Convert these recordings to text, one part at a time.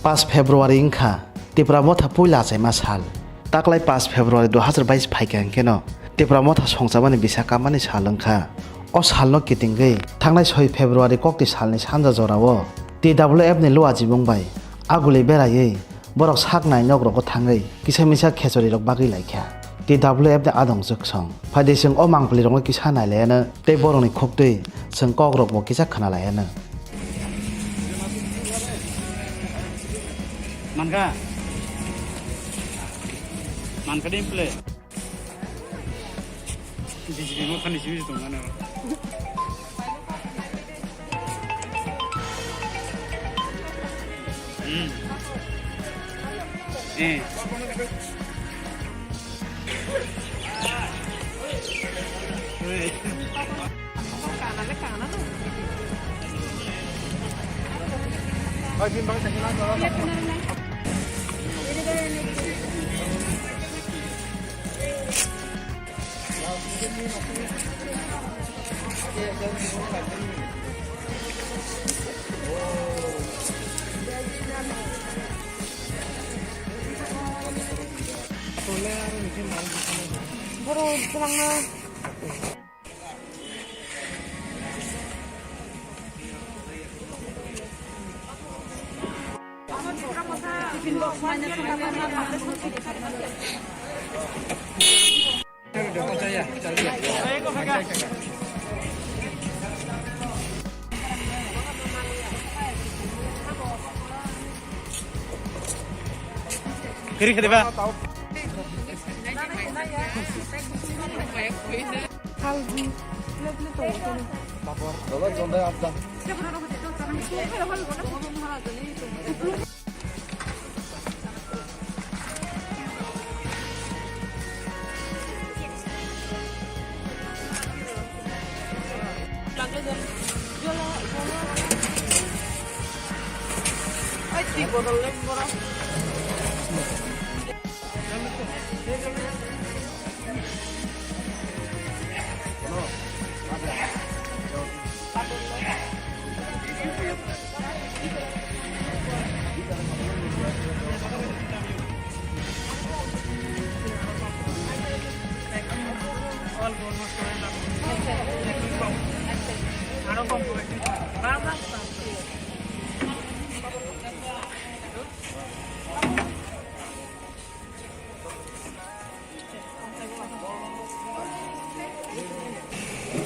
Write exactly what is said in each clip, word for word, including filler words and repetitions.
Pash February wngkha Tipra Motha puila achaima sal. Taklai pash February dui hazar bais phaikha hwnkhe no Tipra Motha songchamani bisa kammani sal wngkha. O salno kitingwi thangnai soi February kokti salni sanja jorao T W F ni luajimung bai aguli beraiwi borok sak nai nogrogo thangwi kisa misa khechori rok bagwi laikha. T W F ni adong chwksong. Phaidi chwng o mangpili rokno kisa nai laiano tei borokni khuktwi chwng kok rokbo kisa khna laiano. Mankha? Mankha de play. Bijili mo khani simi tong ano. Hmm. Eh. Borok kwbangma. Kiri kiri ba.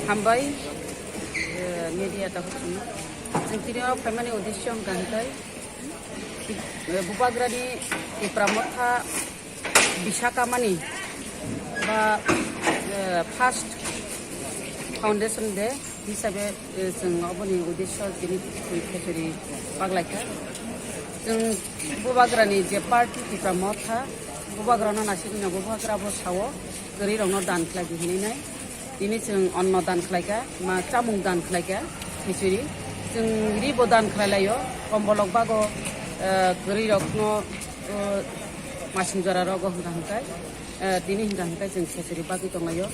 Hambai, eh, media tabuk simi. Chwng tini o phaimani uddesyo wngkha hwnkhe, eh, Bubagrani Tipra Motha Bisaka mani ba, eh, first foundation day hisabe, eh, chwng oboni uddesyo tini khechori paglaikha. Chwng Bubagrani je party Tipra Motha, Bubagrano naisingno Bubagrabo sao, kwrwirokno dan khlai di hinwi nai. Tini chwng onno dan khlaikha, ma chamung dan khlaikha, khichuri. Chwng ribo dan khlai laio, kombolok bago, eh, kwrwirokno, eh, masing jora rogo hwnka hwnkai, eh, tini hwnka hwnkai chwng khichuri bagwi tonglaio.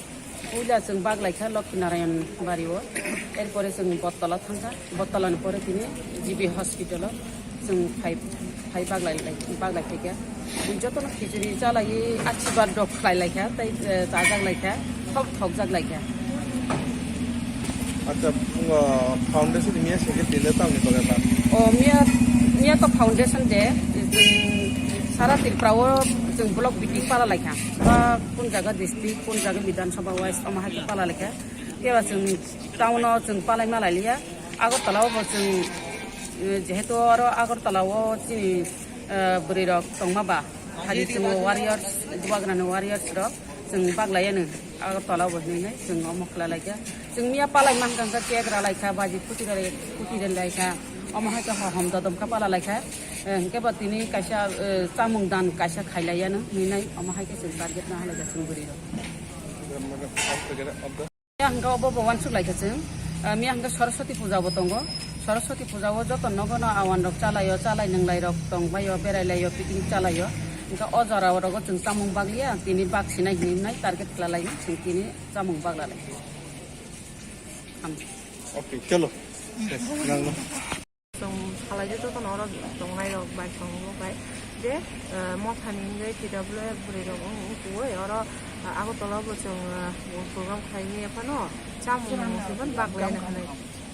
Puila chwng baglaikha Lokhi Narayan bario, erpore chwng Bottola thangkha, Bottola ni pore tini G B hospital o chwng phai, phai baglai lai, baglai phaikha. Jotono khichuri chalaiwi ashirbad rok khlai laikha, tei, eh, chajak laikha, thok thokjak laikha. Acha, uh, foundation ni miya sengkhe tini tamni bagwi ba? O miya, miya to foundation day, chwng sara Tripura o chwng block meeting pala laikha. Ba kun jaga district, kun jaga Bidhan Sabha wise omo hai pala laikha. Keba chwng town o chwng palai ma lai liya. Agartala o bo chwng, eh, jehetu aro Agartala o chini, eh, bwrwi rok tongma ba, hari chwng warriors, Bubagrani warriors rok chwng baglai ano Agartala o bo hinwi nai chwng omo khlai laikha. Chwng miya palai mankha hwnkha cake ra laikha, baji phuti ra lai-, phuti ra laikha. Omo hai khe ho hom dodom kha pala laikha. Eh, hwnkhe bo tini kaisa, eh, chamung dan kaisa khai lai ano hinwi nai omo hai khe chwng target na hai laikha chwng bwrwi rok. Miya hwnkhe obo bo uansuk laikha chwng. Ah, miya hwnkhe Saraswati puja bo tongo. Saraswati puja o joto nogo no awan rok chalaio, chalai nwnglai rok tongbaio, berai laio, picnic chalaio. Hwnkhe o jora o rogo chwng chamung bagliya, tini bak sinai hinwi nai target khlai laio, chwng tini chamung bagla lai. Hamjak. Okay, chalo. Ses, nang no. Chwng salai Joto no oro tongnai rok bai song bo bai je, eh, mothani hingke T W F bwrwi rok wng, wng tongwi oro, ah, Agartala bo chwng, ah, program khlai maya phano chamung mung se ban bak laina hinwi.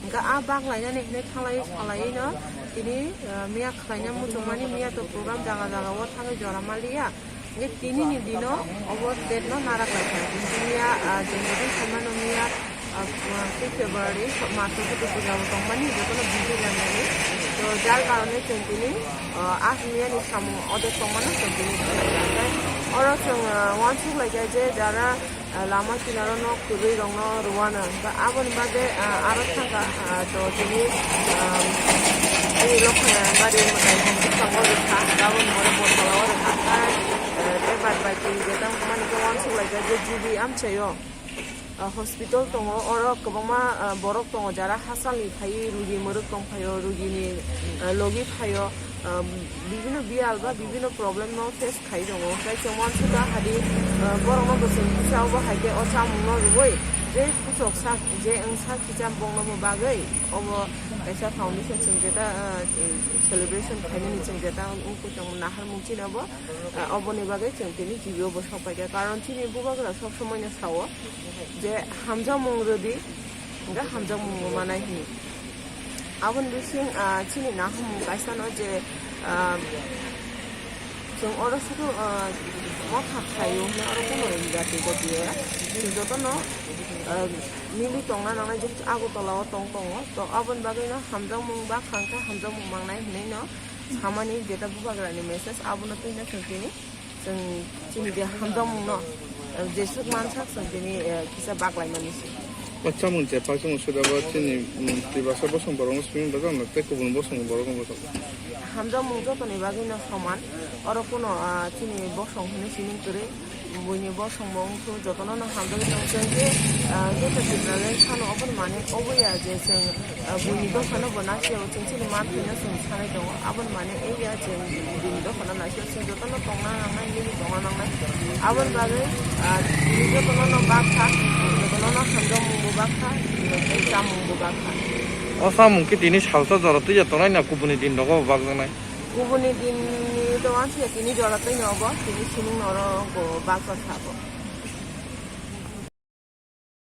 Hingke ah bak lainani hinwi thanglai salai no tini, ah, miya khlaina muchungmani miya to program jaga jaga o thangwi jora maliya. Hingke tini ni dino obo date no narak lai kha. Miya, ah, jeng jeng khaimano miya, ah, tei February maso Buddha puja bo tongmani jotono busy langnani. To jar karone chwng tini, ah, ah miya ni samung o date tongmano chwng tini khlai kha. Tei oro chwng, ah, uansuk lai kha je jara, ah, lama kinaro nok kwrwi rokno rwano. Ba aboni bade, ah, aro thangkha, ah, to tini, ah, ani Lokhana bari mwtai hwn bwskango rwkha, aboni pore Botala o rwkha. Khai, eh, tei bad bai tini je tamo mani khe uansuk lai kha je G B amchaio, ah, hospital tongo, oro kwbangma, ah, borok tongo jara hachal ni phaiwi rugi mwrwk tong phaio, rugi ni, ah, logi phaio, ah, bibino biyal ba bibino problem no face khai tongo. Hwnkhe chwng uansukha hadi, ah, borokno bo chwng kisa obo hai khe o chamungno rwui je kuchuk sak je wngsa kisa bongnobo bagwi obo kaisa foundation chwng jeta, ah, celebration khainani chwng jeta wngkhe chwng naharmung chini obo, ah, oboni bagwi chwng tini G B o bo sok paikha. Karon chini bubagra sob somoino sao je hamjakmung rwdi, hingkhe hamjakmung bo manai hwnwi. Aboni bising, ah, chini naharmung kaisano je, ah, chwng oro sudu, ah, motha khlaio hwnwi oro kuno jati jati ya. Chwng jotono, ah, mili tongna nangnai, jehetu Agartala o tong tongo. To aboni bagwino hamjakmung bakha hwnkhe hamjakmung mangnai hwnwi no samani jeta bubagrani message abono twino chwng tini. Chwng chini je hamjakmungno, eh, jesuk mansak chwng tini, eh, kisa baklaimani se. O chamung je pakchung suda bo chini, mm, Tiprasa bosong borokno swimung bwjakno tei kubun bosong borokno bwsajak. Hamjakmung jotoni bagwino soman. Oro kuno, ah, chini bosong hwnwi swimung kwrwi. Buini bosong bo wngkhu jotono no hamjagwi tong chwng je, ah, joto Tipraland phano obo mane obo ya je chwng Ah, buini dophano bo naisio, chwng chini manthwino chwng sanai tongo. Aboni mane ei ya chwng buini dophano naisio, chwng jotono tongna nangnai, mili tongna nangnai. Aboni bagwi, ah, tini jotono no bakha, jotono no hamjakmung bo bakha, tei chamung bo bakha. O samung khe tini salsa jora twiya tongnai na kubuni din rogo bo bakjaknai? Kubuni din ni to uansukya tini jora twino obo, tini simung noro bo bakjak sabo.